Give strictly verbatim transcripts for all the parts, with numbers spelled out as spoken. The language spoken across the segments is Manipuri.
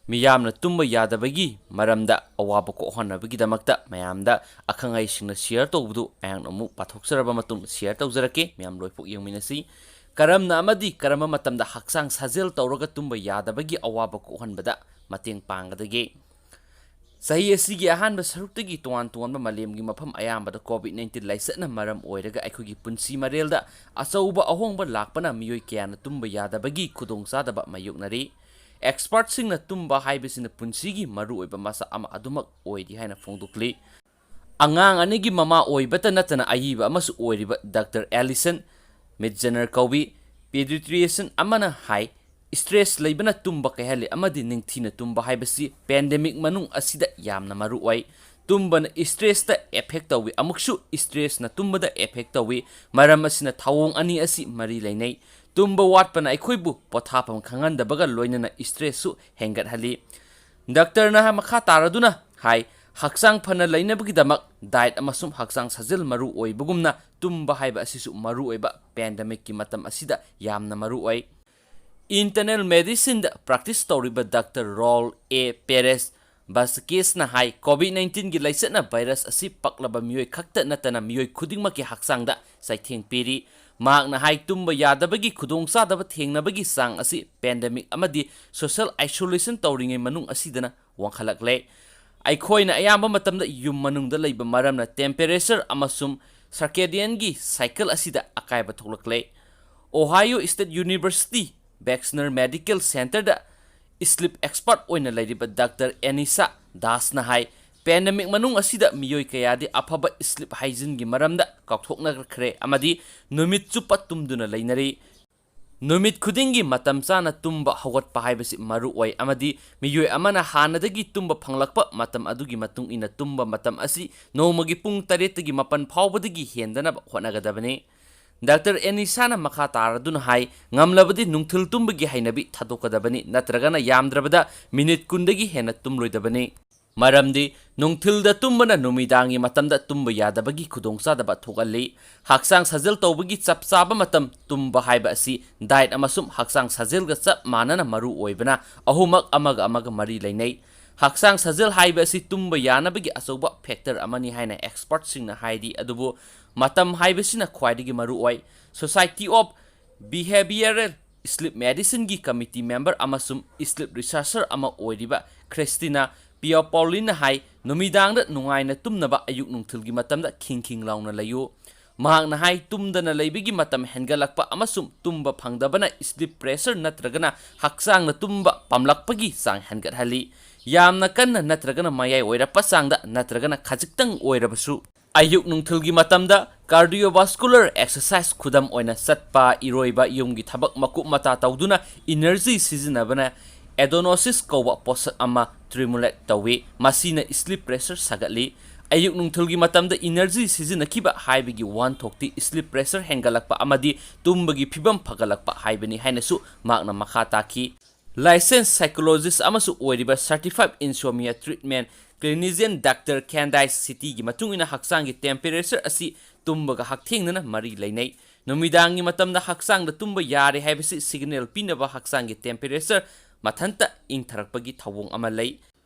ꯃꯤꯌꯥꯝꯅ ꯇꯨꯝꯕ ꯌꯥꯗꯕꯒꯤ ꯃꯔꯝꯗ ꯑꯋꯥꯕ ꯀꯣꯛꯍꯟꯅꯕꯒꯤꯗꯃꯛꯇ ꯃꯌꯥꯝꯗ ꯑꯈꯪ ꯑꯍꯩꯁꯤꯡꯅ share ꯇꯧꯕꯗꯨ ꯑꯩꯍꯥꯛꯅ ꯑꯃꯨꯛ ꯄꯥꯊꯣꯛꯆꯔꯕ ꯃꯇꯨꯡ share ꯇꯧꯖꯔꯛꯀꯦ꯫ ꯃꯌꯥꯝ ꯂꯣꯏꯐꯥꯎ ꯌꯦꯡꯃꯤꯟꯅꯁꯤ꯫ ꯀꯔꯝꯅ ꯑꯃꯗꯤ ꯀꯔꯝꯕ ꯃꯇꯝꯗ ꯍꯛꯆꯥꯡ ꯁꯥꯖꯦꯜ ꯇꯧꯔꯒ ꯇꯨꯝꯕ ꯌꯥꯗꯕꯒꯤ ꯑꯋꯥꯕ ꯀꯣꯛꯍꯟꯕꯗ ꯃꯇꯦꯡ ꯄꯥꯡꯒꯗꯒꯦ? ꯆꯍꯤ ꯑꯁꯤꯒꯤ ꯑꯍꯥꯟꯕ ꯁꯔꯨꯛꯇꯒꯤ ꯇꯣꯉꯥꯟ ꯇꯣꯉꯥꯟꯕ ꯃꯥꯂꯦꯝꯒꯤ ꯃꯐꯝ ꯑꯌꯥꯝꯕꯗ COVID nineteen ꯂꯥꯏꯆꯠꯅ ꯃꯔꯝ ꯑꯣꯏꯔꯒ ꯑꯩꯈꯣꯏꯒꯤ ꯄꯨꯟꯁꯤ ꯃꯔꯦꯜꯗ ꯑꯆꯧꯕ ꯑꯍꯣꯡꯕ ꯂꯥꯛꯄꯅ ꯃꯤꯑꯣꯏ ꯀꯌꯥꯅ ꯇꯨꯝꯕ ꯌꯥꯗꯕꯒꯤ ꯈꯨꯗꯣꯡꯆꯥꯗꯕ ꯃꯥꯌꯣꯛꯅꯔꯤ꯫ Expertꯁꯤꯡꯅ ꯇꯨꯝꯕ ꯍꯥꯏꯕꯁꯤꯅ ꯄꯨꯟꯁꯤꯒꯤ ꯃꯔꯨꯑꯣꯏꯕ ꯃꯆꯥꯛ ꯑꯃ ꯑꯗꯨꯃꯛ ꯑꯣꯏꯔꯤ ꯍꯥꯏꯅ ꯐꯣꯡꯗꯣꯛꯂꯤ꯫ ꯑꯉꯥꯡ ꯑꯅꯤꯒꯤ ꯃꯃꯥ ꯑꯣꯏꯕꯇ ꯅꯠꯇꯅ ꯑꯏꯕ ꯑꯃꯁꯨ ꯑꯣꯏꯔꯤꯕ ꯗꯥꯛꯇꯔ ꯑꯦꯂꯤꯁꯟ ꯃꯤꯠꯖꯅꯔ ꯀꯧꯕꯤ pediatrician ꯑꯃꯅ ꯍꯥꯏ, stress ꯂꯩꯕꯅ ꯇꯨꯝꯕ ꯀꯥꯏꯍꯜꯂꯤ ꯑꯃꯗꯤ ꯅꯤꯡꯊꯤꯅ ꯇꯨꯝꯕ ꯍꯥꯏꯕꯁꯤ pandemic ꯃꯅꯨꯡ ꯑꯁꯤꯗ ꯌꯥꯝꯅ ꯃꯔꯨ ꯑꯣꯏ꯫ ꯇꯨꯝꯕꯅ stressꯇ effect ꯇꯧꯏ, ꯑꯃꯨꯛꯁꯨ stressꯅ ꯇꯨꯝꯕꯗ effect ꯇꯧꯏ꯫ ꯃꯔꯝ ꯑꯁꯤꯅ ꯊꯧꯑꯣꯡ ꯑꯅꯤ ꯑꯁꯤ ꯃꯔꯤ ꯂꯩꯅꯩ꯫ ꯇꯨꯝꯕ ꯋꯥꯠꯄꯅ ꯑꯩꯈꯣꯏꯕꯨ ꯄꯣꯊꯥꯐꯝ ꯈꯪꯍꯟꯗꯕꯒ ꯂꯣꯏꯅꯅ stressꯁꯨ ꯍꯦꯟꯒꯠꯍꯜꯂꯤ꯫ ꯗꯥꯛꯇꯔꯅ ꯃꯈꯥ ꯇꯥꯔꯗꯨꯅ ꯍꯥꯏ, ꯍꯛꯆꯥꯡ ꯐꯅ ꯂꯩꯅꯕꯒꯤꯗꯃꯛ diet ꯑꯃꯁꯨꯡ ꯍꯛꯆꯥꯡ ꯁꯥꯖꯦꯜ ꯃꯔꯨ ꯑꯣꯏꯕꯒꯨꯝꯅ ꯇꯨꯝꯕ ꯍꯥꯏꯕ ꯑꯁꯤꯁꯨ ꯃꯔꯨ ꯑꯣꯏꯕ pandemicꯀꯤ ꯃꯇꯝ ꯑꯁꯤꯗ ꯌꯥꯝꯅ ꯃꯔꯨ ꯑꯣꯏ꯫ Internal medicineꯗ practice ꯇꯧꯔꯤꯕ ꯗꯥꯛꯇꯔ ꯔꯣꯜ ꯑꯦ ꯄꯦꯔꯦꯁ ꯕꯥꯁꯀꯦꯁꯅ ꯍꯥꯏ, COVID nineteenꯒꯤ ꯂꯥꯏꯆꯠꯅ virus ꯑꯁꯤ ꯄꯛꯂꯕ ꯃꯤꯑꯣꯏ ꯈꯛꯇ ꯅꯠꯇꯅ ꯃꯤꯑꯣꯏ ꯈꯨꯗꯤꯡꯃꯛꯀꯤ ꯍꯛꯆꯥꯡꯗ ꯆꯩꯊꯦꯡ ꯄꯤꯔꯤ꯫ ꯃꯍꯥꯛꯅ ꯍꯥꯏ, ꯇꯨꯝꯕ ꯌꯥꯗꯕꯒꯤ ꯈꯨꯗꯣꯡꯆꯥꯗꯕ ꯊꯦꯡꯅꯕꯒꯤ ꯆꯥꯡ ꯑꯁꯤ pandemic ꯑꯃꯗꯤ social isolation ꯇꯧꯔꯤꯉꯩ ꯃꯅꯨꯡ ꯑꯁꯤꯗꯅ ꯋꯥꯡꯈꯠꯂꯛꯂꯦ꯫ ꯑꯩꯈꯣꯏꯅ ꯑꯌꯥꯝꯕ ꯃꯇꯝꯗ ꯌꯨꯝ ꯃꯅꯨꯡꯗ ꯂꯩꯕ ꯃꯔꯝꯅ temperature ꯑꯃꯁꯨꯡ circadianꯒꯤ cycle ꯑꯁꯤꯗ ꯑꯀꯥꯏꯕ ꯊꯣꯛꯂꯛꯂꯦ꯫ Ohio State University Wexner Medical Centerꯗ sleep expert ꯑꯣꯏꯅ ꯂꯩꯔꯤꯕ ꯗꯥꯛꯇꯔ ꯑꯦꯅꯤꯁꯥ ꯗꯥꯁꯅ ꯍꯥꯏ, pandemic ꯃꯅꯨꯡ ꯑꯁꯤꯗ ꯃꯤꯑꯣꯏ ꯀꯌꯥꯗꯤ ꯑꯐꯕ sleep hygieneꯒꯤ ꯃꯔꯝꯗ ꯀꯥꯎꯊꯣꯛꯅꯈ꯭ꯔꯦ ꯑꯃꯗꯤ ꯅꯨꯃꯤꯠ ꯆꯨꯞꯄ ꯇꯨꯝꯗꯨꯅ ꯂꯩꯅꯔꯤ꯫ ꯅꯨꯃꯤꯠ ꯈꯨꯗꯤꯡꯒꯤ ꯃꯇꯝ ꯆꯥꯅ ꯇꯨꯝꯕ ꯍꯧꯒꯠꯄ ꯍꯥꯏꯕꯁꯤ ꯃꯔꯨ ꯑꯣꯏ ꯑꯃꯗꯤ ꯃꯤꯑꯣꯏ ꯑꯃꯅ ꯍꯥꯟꯅꯗꯒꯤ ꯇꯨꯝꯕ ꯐꯪꯂꯛꯄ ꯃꯇꯝ ꯑꯗꯨꯒꯤ ꯃꯇꯨꯡ ꯏꯟꯅ ꯇꯨꯝꯕ ꯃꯇꯝ ꯑꯁꯤ ꯅꯣꯡꯃꯒꯤ ꯄꯨꯡ ꯇꯔꯦꯠꯇꯒꯤ ꯃꯥꯄꯟ ꯐꯥꯎꯕꯗꯒꯤ ꯍꯦꯟꯗꯅꯕ ꯍꯣꯠꯅꯒꯗꯕꯅꯤ꯫ ꯗꯥꯛꯇꯔ ꯑꯦꯅꯤꯁꯥꯅ ꯃꯈꯥ ꯇꯥꯔꯗꯨꯅ ꯍꯥꯏ, ꯉꯝꯂꯕꯗꯤ ꯅꯨꯡꯊꯤꯜ ꯇꯨꯝꯕꯒꯤ ꯍꯩꯅꯕꯤ ꯊꯥꯗꯣꯛꯀꯗꯕꯅꯤ, ꯅꯠꯇ꯭ꯔꯒꯅ ꯌꯥꯝꯗ꯭ꯔꯕꯗ ꯃꯤꯅꯤꯠ ꯀꯨꯟꯗꯒꯤ ꯍꯦꯟꯅ ꯇꯨꯝꯂꯣꯏꯗꯕꯅꯤ꯫ ꯃꯔꯝꯗꯤ ꯅꯨꯡꯊꯤꯜꯗ ꯇꯨꯝꯕꯅ ꯅꯨꯃꯤꯗꯥꯡꯒꯤ ꯃꯇꯝꯗ ꯇꯨꯝꯕ ꯌꯥꯗꯕꯒꯤ ꯈꯨꯗꯣꯡꯆꯥꯗꯕ ꯊꯣꯛꯍꯜꯂꯤ꯫ ꯍꯛꯆꯥꯡ ꯁꯥꯖꯦꯜ ꯇꯧꯕꯒꯤ ꯆꯞ ꯆꯥꯕ ꯃꯇꯝ ꯇꯨꯝꯕ ꯍꯥꯏꯕ ꯑꯁꯤ diet ꯑꯃꯁꯨꯡ ꯍꯛꯆꯥꯡ ꯁꯥꯖꯦꯜꯒ ꯆꯞ ꯃꯥꯟꯅꯅ ꯃꯔꯨ ꯑꯣꯏꯕꯅ, ꯑꯍꯨꯝꯃꯛ ꯑꯃꯒ ꯑꯃꯒ ꯃꯔꯤ ꯂꯩꯅꯩ꯫ ꯍꯛꯆꯥꯡ ꯁꯥꯖꯦꯜ ꯍꯥꯏꯕ ꯑꯁꯤ ꯇꯨꯝꯕ ꯌꯥꯅꯕꯒꯤ ꯑꯆꯧꯕ factor ꯑꯃꯅꯤ ꯍꯥꯏꯅ expertꯁꯤꯡꯅ ꯍꯥꯏꯔꯤ, ꯑꯗꯨꯕꯨ ꯃꯇꯝ ꯍꯥꯏꯕꯁꯤꯅ ꯈ꯭ꯋꯥꯏꯗꯒꯤ ꯃꯔꯨ ꯑꯣꯏ꯫ Society of Behavioral Sleep Medicineꯒꯤ committee member ꯑꯃꯁꯨꯡ sleep researcher ꯑꯃ ꯑꯣꯏꯔꯤꯕ Christina Piapaulina ꯍꯥꯏ, ꯅꯨꯃꯤꯗꯥꯡꯗ ꯅꯨꯡꯉꯥꯏꯅ ꯇꯨꯝꯅꯕ ꯑꯌꯨꯛ ꯅꯨꯡꯊꯤꯜꯒꯤ ꯃꯇꯝꯗ ꯈꯤꯡ ꯈꯤꯡ ꯂꯥꯎꯅ ꯂꯩꯌꯨ꯫ ꯃꯍꯥꯛꯅ ꯍꯥꯏ, ꯇꯨꯝꯗꯅ ꯂꯩꯕꯒꯤ ꯃꯇꯝ ꯍꯦꯟꯒꯠꯂꯛꯄ ꯑꯃꯁꯨꯡ ꯇꯨꯝꯕ ꯐꯪꯗꯕꯅ sleep pressure ꯅꯠꯇ꯭ꯔꯒꯅ ꯍꯛꯆꯥꯡꯅ ꯇꯨꯝꯕ ꯄꯥꯝꯂꯛꯄꯒꯤ ꯆꯥꯡ ꯍꯦꯟꯒꯠꯍꯜꯂꯤ꯫ ꯌꯥꯝꯅ ꯀꯟꯅ ꯅꯠꯇ꯭ꯔꯒꯅ ꯃꯌꯥꯏ ꯑꯣꯏꯔꯞꯄ ꯆꯥꯡꯗ ꯅꯠꯇ꯭ꯔꯒꯅ ꯈꯖꯤꯛꯇꯪ ꯑꯣꯏꯔꯕꯁꯨ ꯑꯌꯨꯛ ꯅꯨꯡꯊꯤꯜꯒꯤ ꯃꯇꯝꯗ cardiovascular exercise, ꯈꯨꯗꯝ ꯑꯣꯏꯅ ꯆꯠꯄ, ꯏꯔꯣꯏꯕ, ꯌꯨꯝꯒꯤ ꯊꯕꯛ ꯃꯀꯨꯞ ꯃꯇꯥ ꯇꯧꯗꯨꯅ energy ꯁꯤꯖꯤꯟꯅꯕꯅ adonosis ꯀꯧꯕ ꯄꯣꯠꯁꯛ ꯑꯃ stimulate ꯇꯧꯏ꯫ ꯃꯁꯤꯅ sleep pressure ꯁꯥꯒꯠꯂꯤ꯫ ꯑꯌꯨꯛ ꯅꯨꯡꯊꯤꯜꯒꯤ ꯃꯇꯝꯗ energy ꯁꯤꯖꯤꯟꯅꯈꯤꯕ ꯍꯥꯏꯕꯒꯤ ꯋꯥꯍꯟꯊꯣꯛꯇꯤ sleep pressure ꯍꯦꯟꯒꯠꯂꯛꯄ ꯑꯃꯗꯤ ꯇꯨꯝꯕꯒꯤ ꯐꯤꯕꯝ ꯐꯒꯠꯂꯛꯄ ꯍꯥꯏꯕꯅꯤ ꯍꯥꯏꯅꯁꯨ ꯃꯍꯥꯛꯅ ꯃꯈꯥ ꯇꯥꯈꯤ꯫ Licensed psychologist ꯑꯃꯁꯨ ꯑꯣꯏꯔꯤꯕ certified insomnia treatment clinician Doctor Candice Citiꯒꯤ ꯃꯇꯨꯡ ꯏꯟꯅ, ꯍꯛꯆꯥꯡꯒꯤ temperature ꯑꯁꯤ ꯇꯨꯝꯕꯒ ꯍꯛꯊꯦꯡꯅꯅ ꯃꯔꯤ ꯂꯩꯅꯩ꯫ ꯅꯨꯃꯤꯗꯥꯡꯒꯤ ꯃꯇꯝꯗ ꯍꯛꯆꯥꯡꯗ ꯇꯨꯝꯕ ꯌꯥꯔꯦ ꯍꯥꯏꯕꯁꯤ signal ꯄꯤꯅꯕ ꯍꯛꯆꯥꯡꯒꯤ temperature ꯃꯊꯟꯇ ꯏꯪꯊꯔꯛꯄꯒꯤ ꯊꯧꯑꯣꯡ ꯑꯃ ꯂꯩ꯫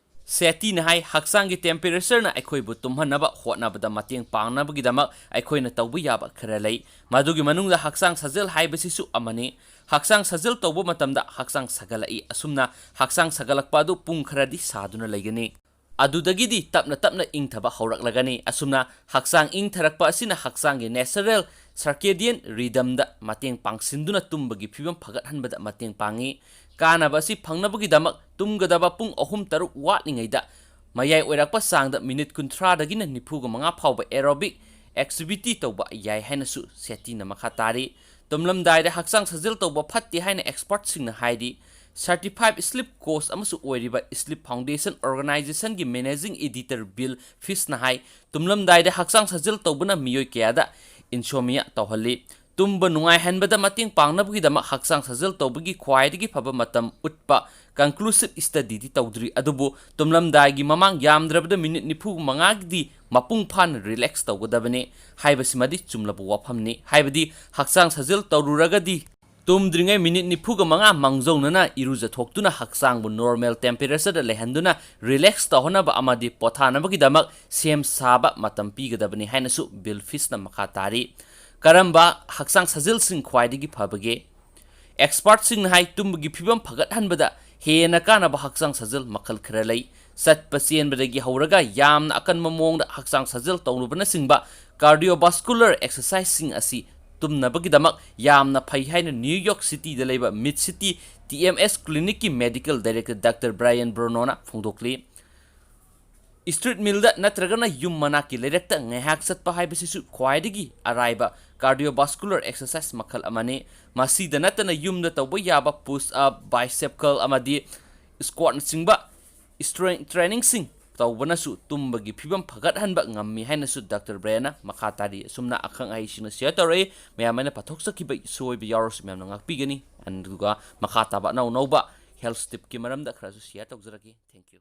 ꯁꯦꯇꯤꯅ ꯍꯥꯏ, ꯍꯛꯆꯥꯡꯒꯤ temperatureꯅ ꯑꯩꯈꯣꯏꯕꯨ ꯇꯨꯝꯍꯟꯅꯕ ꯍꯣꯠꯅꯕꯗ ꯃꯇꯦꯡ ꯄꯥꯡꯅꯕꯒꯤꯗꯃꯛ ꯑꯩꯈꯣꯏꯅ ꯇꯧꯕ ꯌꯥꯕ ꯈꯔ ꯂꯩ꯫ ꯃꯗꯨꯒꯤ ꯃꯅꯨꯡꯗ ꯍꯛꯆꯥꯡ ꯁꯥꯖꯦꯜ ꯍꯥꯏꯕꯁꯤꯁꯨ ꯑꯃꯅꯤ꯫ ꯍꯛꯆꯥꯡ ꯁꯥꯖꯦꯜ ꯇꯧꯕ ꯃꯇꯝꯗ ꯍꯛꯆꯥꯡ ꯁꯥꯒꯠꯂꯛꯏ꯫ ꯑꯁꯨꯝꯅ ꯍꯛꯆꯥꯡ ꯁꯥꯒꯠꯂꯛꯄ ꯑꯗꯨ ꯄꯨꯡ ꯈꯔꯗꯤ ꯁꯥꯗꯨꯅ ꯂꯩꯒꯅꯤ꯫ ꯑꯗꯨꯗꯒꯤꯗꯤ ꯇꯞꯅ ꯇꯞꯅ ꯏꯪꯊꯕ ꯍꯧꯔꯛꯂꯒꯅꯤ꯫ ꯑꯁꯨꯝꯅ ꯍꯛꯆꯥꯡ ꯏꯪꯊꯔꯛꯄ ꯑꯁꯤꯅ ꯍꯛꯆꯥꯡꯒꯤ natural circadian rhythmꯗ ꯃꯇꯦꯡ ꯄꯥꯡꯁꯤꯟꯗꯨꯅ ꯇꯨꯝꯕꯒꯤ ꯐꯤꯕꯝ ꯐꯒꯠꯍꯟꯕꯗ ꯃꯇꯦꯡ ꯄꯥꯡꯏ꯫ ꯀꯥꯟꯅꯕ ꯑꯁꯤ ꯐꯪꯅꯕꯒꯤꯗꯃꯛ ꯇꯨꯝꯒꯗꯕ ꯄꯨꯡ ꯑꯍꯨꯝ ꯇꯔꯨꯛ ꯋꯥꯠꯂꯤꯉꯩꯗ ꯃꯌꯥꯏ ꯑꯣꯏꯔꯛꯄ ꯆꯥꯡꯗ minute ꯀꯨꯟꯊ꯭ꯔꯥꯗꯒꯤꯅ ꯅꯤꯐꯨꯒ ꯃꯉꯥ ꯐꯥꯎꯕ aerobic activity ꯇꯧꯕ ꯌꯥꯏ ꯍꯥꯏꯅꯁꯨ ꯁꯦꯇꯤꯅ ꯃꯈꯥ ꯇꯥꯔꯤ꯫ ꯇꯨꯝꯂꯝꯗꯥꯏꯗ ꯍꯛꯆꯥꯡ ꯁꯥꯖꯦꯜ ꯇꯧꯕ ꯐꯠꯇꯦ ꯍꯥꯏꯅ expertꯁꯤꯡꯅ ꯍꯥꯏꯔꯤ꯫ Certified sleep coach ꯑꯃꯁꯨ ꯑꯣꯏꯔꯤꯕ Sleep Foundation Organizationꯒꯤ managing editor Bill Fishꯅ ꯍꯥꯏ, ꯇꯨꯝꯂꯝꯗꯥꯏꯗ ꯍꯛꯆꯥꯡ ꯁꯥꯖꯦꯜ ꯇꯧꯕꯅ ꯃꯤꯑꯣꯏ ꯀꯌꯥꯗ insomnia ꯇꯧꯍꯜꯂꯤ꯫ ꯇꯨꯝꯕ ꯅꯨꯡꯉꯥꯏꯍꯟꯕꯗ ꯃꯇꯦꯡ ꯄꯥꯡꯅꯕꯒꯤꯗꯃꯛ ꯍꯛꯆꯥꯡ ꯁꯥꯖꯦꯜ ꯇꯧꯕꯒꯤ ꯈ꯭ꯋꯥꯏꯗꯒꯤ ꯐꯕ ꯃꯇꯝ ꯎꯠꯄ conclusive studyꯗꯤ ꯇꯧꯗ꯭ꯔꯤ, ꯑꯗꯨꯕꯨ ꯇꯨꯝꯂꯝꯗꯥꯏꯒꯤ ꯃꯃꯥꯡ ꯌꯥꯝꯗ꯭ꯔꯕꯗ ꯃꯤꯅꯤꯠ ꯅꯤꯐꯨ ꯃꯉꯥꯒꯤꯗꯤ ꯃꯄꯨꯡ ꯐꯥꯅ relax ꯇꯧꯒꯗꯕꯅꯤ ꯍꯥꯏꯕꯁꯤꯃꯗꯤ ꯆꯨꯝꯂꯕ ꯋꯥꯐꯝꯅꯤ꯫ ꯍꯥꯏꯕꯗꯤ ꯍꯛꯆꯥꯡ ꯁꯥꯖꯦꯜ ꯇꯧꯔꯨꯔꯒꯗꯤ ꯇꯨꯝꯗ꯭ꯔꯤꯉꯩ ꯃꯤꯅꯤꯠ ꯅꯤꯐꯨꯒ ꯃꯉꯥ ꯃꯥꯡꯖꯧꯅꯅ ꯏꯔꯨꯖꯊꯣꯛꯇꯨꯅ ꯍꯛꯆꯥꯡꯕꯨ normal temperatureꯗ ꯂꯩꯍꯟꯗꯨꯅ relax ꯇꯧꯍꯟꯅꯕ ꯑꯃꯗꯤ ꯄꯣꯊꯥꯅꯕꯒꯤꯗꯃꯛ ꯁꯦꯝ ꯁꯥꯕ ꯃꯇꯝ ꯄꯤꯒꯗꯕꯅꯤ ꯍꯥꯏꯅꯁꯨ ꯕꯤꯜ ꯐꯤꯁꯅ ꯃꯈꯥ ꯇꯥꯔꯤ꯫ ꯀꯔꯝꯕ ꯍꯛꯆꯥꯡ ꯁꯥꯖꯦꯜꯁꯤꯡ ꯈ꯭ꯋꯥꯏꯗꯒꯤ ꯐꯕꯒꯦ? Expertꯁꯤꯡꯅ ꯍꯥꯏ, ꯇꯨꯝꯕꯒꯤ ꯐꯤꯕꯝ ꯐꯒꯠꯍꯟꯕꯗ ꯍꯦꯟꯅ ꯀꯥꯟꯅꯕ ꯍꯛꯆꯥꯡ ꯁꯥꯖꯦꯜ ꯃꯈꯜ ꯈꯔ ꯂꯩ꯫ ꯆꯠꯄ ꯆꯦꯟꯕꯗꯒꯤ ꯍꯧꯔꯒ ꯌꯥꯝꯅ ꯑꯀꯟꯕ ꯃꯑꯣꯡꯗ ꯍꯛꯆꯥꯡ ꯁꯥꯖꯦꯜ ꯇꯧꯔꯨꯕꯅꯆꯤꯡꯕ cardiovascular exerciseꯁꯤꯡ ꯑꯁꯤ ꯇꯨꯝꯅꯕꯒꯤꯗꯃꯛ ꯌꯥꯝꯅ ꯐꯩ ꯍꯥꯏꯅ New York Cityꯗ ꯂꯩꯕ Mid City T M S Clinicꯀꯤ medical director Doctor Brian Brunoꯅ ꯐꯣꯡꯗꯣꯛꯂꯤ꯫ Street mealꯗ ꯅꯠꯇ꯭ꯔꯒꯅ ꯌꯨꯝ ꯃꯅꯥꯛꯀꯤ ꯂꯩꯔꯛꯇ ꯉꯥꯏꯍꯥꯛ ꯆꯠꯄ ꯍꯥꯏꯕꯁꯤꯁꯨ ꯈ꯭ꯋꯥꯏꯗꯒꯤ ꯑꯔꯥꯏꯕ cardiovascular exercise ꯃꯈꯜ ꯑꯃꯅꯤ꯫ ꯃꯁꯤꯗ ꯅꯠꯇꯅ ꯌꯨꯝꯗ ꯇꯧꯕ ꯌꯥꯕ push up, bicep curl ꯑꯃꯗꯤ squatꯅꯆꯤꯡꯕ strength trainingꯁꯤꯡ ꯇꯧꯕꯅꯁꯨ ꯇꯨꯝꯕꯒꯤ ꯐꯤꯕꯝ ꯐꯒꯠꯍꯟꯕ ꯉꯝꯃꯤ ꯍꯥꯏꯅꯁꯨ Doctor Brianꯅ ꯃꯈꯥ ꯇꯥꯔꯤ꯫ ꯑꯁꯨꯝꯅ ꯑꯈꯪ ꯑꯍꯩꯁꯤꯡꯅ share ꯇꯧꯔꯛꯏ꯫ ꯃꯌꯥꯝ ꯑꯩꯅ ꯄꯥꯊꯣꯛꯆꯈꯤꯕ ꯁꯣꯏꯕ ꯌꯥꯎꯔꯁꯨ ꯃꯌꯥꯝꯅ ꯉꯥꯛꯄꯤꯒꯅꯤ꯫ ꯑꯗꯨꯒ ꯃꯈꯥ ꯇꯥꯕ ꯑꯅꯧ ꯑꯅꯧꯕ health tipꯀꯤ ꯃꯔꯝꯗ ꯈꯔꯁꯨ share ꯇꯧꯖꯔꯛꯀꯦ꯫ Thank you꯫